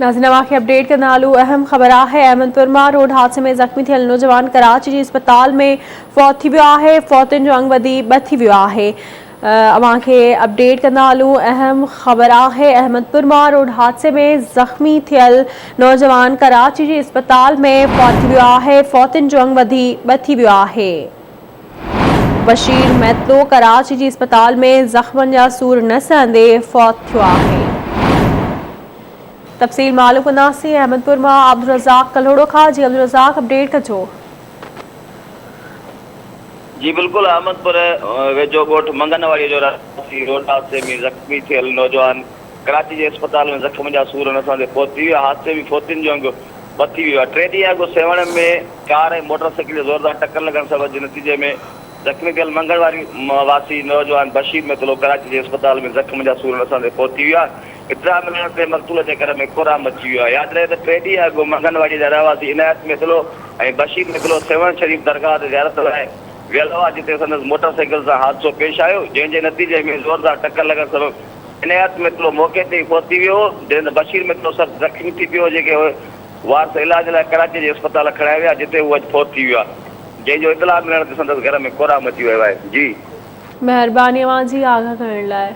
ناظرين اوهان کي اپڊيٽ ڪندا هلون اهم خبر آهي احمدپور مان روڊ حادثي ۾ زخمي ٿيل نوجوان ڪراچي جي اسپتال ۾ فوت ٿي ويو آهي فوتين جو انگ وڌي ٻه ٿي ويو آهي اوهان کي اپڊيٽ ڪندا هلون اهم خبر آهي احمدپور مان روڊ حادثي ۾ زخمي ٿيل نوجوان ڪراچي جي اسپتال ۾ فوت ٿي ويو آهي فوتين جو انگ وڌي ٻه ٿي ويو آهي بشير ميتلو ڪراچي جي اسپتال ۾ زخمن جا سور نه سهندي فوت ٿيو آهي. تفصيل معلوم ڪنداسين احمدپور مان عبدالرزاق ڪلهوڙو کان جي عبدالرزاق اپڊيٽ ڪجو. جي بلڪل احمدپور ويجهو ڳوٺ منگهنواري جو رهواسي روڊ حادثي ۾ زخمي ٿيل نوجوان ڪراچي جي اسپتال ۾ زخم جا سور نه سهندي فوت ٿي ويو حادثي ۾ فوتين جو انگ ٻه ٿي ويو آهي. ٽي ڏينهن اڳ سيوهڻ ۾ ڪار ۽ موٽر سائيڪل جي زوردار ٽڪر لڳڻ سبب جي نتيجي ۾ زخمي ٿيل منگهڻ واري واسي نوجوان بشير ميتلو ڪراچي جي اسپتال ۾ زخم جا سور نه سهندي فوت ٿي ويو آهي. اطلاع ملڻ تي مقتول جي گهر ۾ ڪهرام مچي ويو آهي. ياد رهي ته ٽي ڏينهن اڳ منگهن واڙي جا رهواسي عنايت ميتلو ۽ بشير ميتلو سيوهڻ شريف درگاهه تي زيارت لاء ويل هئا جتي سندس موٽر سائيڪل سان حادثو پيش آيو جنهن جي نتيجي ۾ زوردار ٽڪر لڳڻ سبب عنايت ميتلو موقعي تي ئي فوت ٿي ويو هو، جڏهن ته بشير ميتلو سخت زخمي ٿي پيو هو، جنهن کي وارث علاج لاء ڪراچي جي اسپتال کڻائي ويا، جتي هو اڄ فوت ٿي ويو آهي، جنهن جو اطلاع ملڻ تي سندس گهر ۾ ڪهرام مچي ويو آهي. جي. مهرباني اوهان جي آگاهه ڪرڻ لاء.